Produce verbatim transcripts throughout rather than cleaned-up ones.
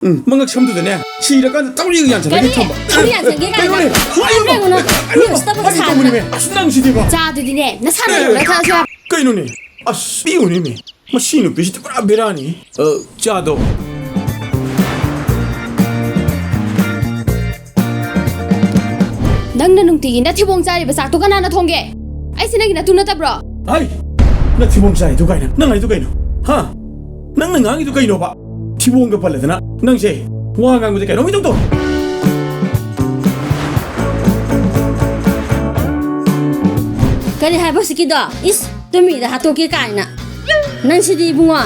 ꯎꯝ, ꯃꯉꯛ ꯁꯝꯗꯨꯗꯅꯦ, ꯁꯤꯔꯀꯥꯟꯗ ꯇꯧꯔꯤ ꯌꯥꯟꯁꯤꯜꯂꯒꯦ ꯀꯔꯤ? ꯊꯝꯕ꯫ ꯇꯧꯔꯤ ꯌꯥꯟꯁꯤꯜꯒꯦ ꯀꯥꯏꯅ? ꯀꯩꯅꯣꯅꯦ? ꯀꯔꯤ ꯍꯥꯏꯅꯣ? ꯀꯩꯅꯣ? ꯀꯔꯤ ꯎꯁꯤꯠꯇꯕ ꯐꯥꯒꯤ ꯁꯥꯗꯅ? ꯇꯧꯕꯅꯦꯃꯦ꯫ ꯑꯁ, ꯅꯪꯁꯤꯗꯤꯕ꯫ ꯆꯥꯗꯨꯗꯤꯅꯦ, ꯅꯁꯥꯅ ꯑꯦ꯫ ꯂꯧꯔ ꯊꯛꯑꯁꯨ ꯌꯥꯕ꯫ ꯀꯩꯅꯣꯅꯦ? ꯑꯁ, ꯄꯤꯌꯨꯅꯦꯃꯦ꯫ ꯃꯁꯤ ꯅꯨꯄꯤꯁꯤꯗꯤ ꯄꯨꯔꯥ ꯕꯦꯔꯥꯅꯤ꯫ ꯑ, ꯆꯥꯗꯣ꯫ ꯅꯪꯅ ꯅꯨꯡꯇꯤꯒꯤ ꯅꯊꯤꯕꯣꯡ ꯆꯥꯔꯤꯕ ꯆꯥꯛꯇꯣ ꯀꯅꯥꯅ ꯊꯣꯡꯒꯦ? ꯑꯩꯁꯦ ꯅꯪꯒꯤ ꯅꯇꯨ ꯅꯠꯇꯕ꯭ꯔꯣ? ꯍꯥꯏ! ꯅꯊꯤꯕꯣꯡ ꯆꯥꯏꯗꯨ ꯀꯥꯏꯅ? ꯅꯪ ꯍꯥꯏꯗꯨ ꯀꯩꯅꯣ? ꯍꯥ? ꯅꯪꯅ ꯉꯥꯡꯉꯤꯗꯨ ꯀꯩꯅꯣꯕ? ꯊꯤꯕꯣꯡꯒ ꯄꯜꯂꯗꯅ ꯅꯪꯁꯦ ꯋꯥ ꯉꯥꯡꯕꯗ ꯀꯩꯅꯣꯝ ꯏꯇꯧ ꯇꯧ꯫ ꯀꯔꯤ ꯍꯥꯏꯕ ꯍꯧꯖꯤꯛꯀꯤꯗꯣ? ꯏꯁ, ꯇꯨꯃꯤꯗ ꯍꯥꯠꯇꯣꯛꯀꯦ ꯀꯥꯏꯅ꯫ ꯅꯪꯁꯤꯗꯤ ꯏꯕꯨꯡꯉꯣ,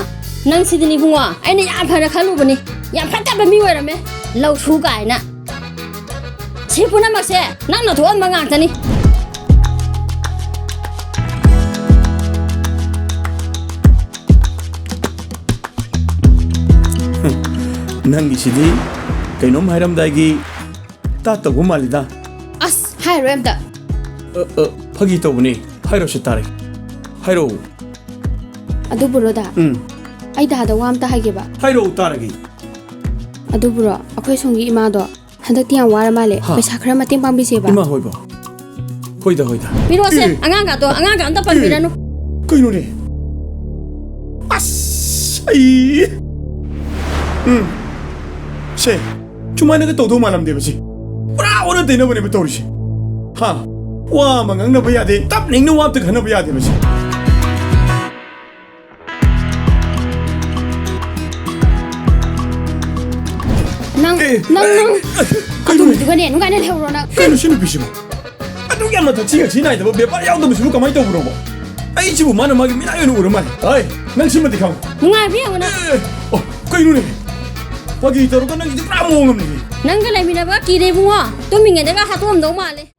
ꯅꯪꯁꯤꯗꯤꯅꯦ ꯏꯕꯨꯡꯉꯣ, ꯑꯩꯅ ꯌꯥꯝ ꯐꯅ ꯈꯜꯂꯨꯕꯅꯤ꯫ ꯌꯥꯝ ꯐꯠꯇꯕ ꯃꯤ ꯑꯣꯏꯔꯝꯃꯦ꯫ ꯂꯧ ꯁꯨ ꯀꯥꯏꯅ꯫ ꯁꯤ ꯄꯨꯝꯅꯃꯛꯁꯦ ꯅꯪꯅ ꯊꯣꯛꯍꯟꯕ ꯉꯥꯛꯇꯅꯤ꯫ ꯅꯪꯒꯤꯁꯤꯗꯤ ꯀꯩꯅꯣꯝ ꯍꯥꯏꯔꯝꯗꯥꯏꯒꯤ ꯇꯥꯠ ꯇꯧꯕ ꯃꯥꯜꯂꯤꯗ꯫ ꯑꯁ, ꯍꯥꯏꯔꯣꯏ ꯑꯝꯇ꯫ ꯑ, ꯑ, ꯐꯥꯒꯤ ꯇꯧꯕꯅꯤ꯫ ꯍꯥꯏꯔꯣꯁꯦ ꯇꯥꯔꯦ꯫ ꯍꯥꯏꯔꯛꯑꯣ꯫ ꯑꯗꯨ ꯕ꯭ꯔꯣꯗ, ꯎꯝ꯫ ꯑꯩ ꯗꯥꯗ ꯋꯥ ꯑꯝꯇ ꯍꯥꯏꯒꯦꯕ꯫ ꯍꯥꯏꯔꯛꯑꯣ ꯇꯥꯔꯒꯦ꯫ ꯑꯗꯨ ꯕ꯭ꯔꯣ, ꯑꯩꯈꯣꯏ ꯁꯣꯝꯒꯤ ꯏꯃꯥꯗꯣ ꯍꯟꯗꯛꯇꯤ ꯌꯥꯝ ꯋꯥꯔ ꯃꯥꯜꯂꯦ꯫ ꯍꯥ꯫ ꯄꯩꯁꯥ ꯈꯔ ꯃꯇꯦꯡ ꯄꯥꯡꯕꯤꯁꯦꯕ꯫ ꯏꯃꯥ ꯍꯣꯏꯕꯣ? ꯍꯣꯏꯗ, ꯍꯣꯏꯗ꯫ ꯄꯤꯔꯛꯑꯣꯁꯦ, ꯑꯦ꯫ ꯑꯉꯥꯡꯒꯗꯣ, ꯑꯉꯥꯡꯒ ꯑꯝꯇ ꯄꯟꯕꯤꯔꯅꯨ꯫ ꯑꯦ꯫ ꯀꯩꯅꯣꯅꯦ? ꯑꯁ, ꯑꯩ꯫ ꯎꯝ꯫ ꯁꯦ, ꯁꯨꯃꯥꯏꯅꯒ ꯇꯧꯗꯧ ꯃꯥꯜꯂꯝꯗꯦꯕ ꯁꯤ꯫ ꯄꯨꯔꯥ ꯑꯣꯟꯅ ꯇꯩꯅꯕꯅꯦꯕ ꯇꯧꯔꯤꯁꯦ꯫ ꯍꯥ? ꯋꯥ ꯑꯃ ꯉꯥꯡꯅꯕ ꯌꯥꯗꯦ, ꯇꯞꯅ ꯏꯪꯅ ꯋꯥ ꯑꯝꯇ ꯈꯟꯅꯕ ꯌꯥꯗꯦꯕ ꯁꯤ꯫ ꯅꯪ, ꯑꯦ, ꯅꯪ, ꯅꯪ꯫ ꯑꯦ, ꯀꯩꯅꯣꯅꯦ? ꯑꯗꯨꯗꯨꯒꯅꯦ, ꯅꯨꯡꯉꯥꯏꯅ ꯂꯩꯍꯧꯔꯣ ꯅꯪ꯫ ꯀꯩꯅꯣ ꯁꯤ ꯅꯨꯄꯤꯁꯤꯕꯨ? ꯑꯗꯨꯛ ꯌꯥꯝꯅ ꯊꯛꯁꯤ ꯈꯥꯁꯤ ꯅꯥꯏꯗꯕ, ꯕꯦꯕꯥꯔ ꯌꯥꯎꯗꯕꯁꯤꯕꯨ ꯀꯃꯥꯏꯅ ꯇꯧꯕꯅꯣꯕ? ꯑꯩꯁꯤꯕꯨ ꯃꯥꯅ ꯃꯥꯒꯤ ꯃꯤꯅꯥꯏ ꯑꯣꯏꯅ ꯎꯔ ꯃꯥꯜꯂꯦ꯫ ꯍꯣꯏ, ꯅꯪ ꯁꯤꯃꯗꯤ ꯈꯪꯉꯨ꯫ ꯅꯨꯡꯉꯥꯏꯕ ꯌꯦꯡꯉꯨ ꯅꯪ꯫ ꯑꯦ, ꯑꯣ, ꯀꯩꯅꯣꯅꯦ? ꯐꯥꯒꯤ ꯇꯧꯔꯒ ꯅꯪꯒꯤꯗꯤ ꯄꯨꯔꯥ ꯃꯑꯣꯡ ꯑꯃꯅꯤꯅꯦ꯫ ꯅꯪꯒ ꯂꯩꯃꯤꯟꯅꯕ ꯀꯤꯔꯦ ꯏꯕꯨꯡꯉꯣ꯫ ꯇꯨꯝꯃꯤꯉꯩꯗꯒ ꯍꯥꯠꯇꯣꯛꯑꯝꯗꯧ ꯃꯥꯜꯂꯦ꯫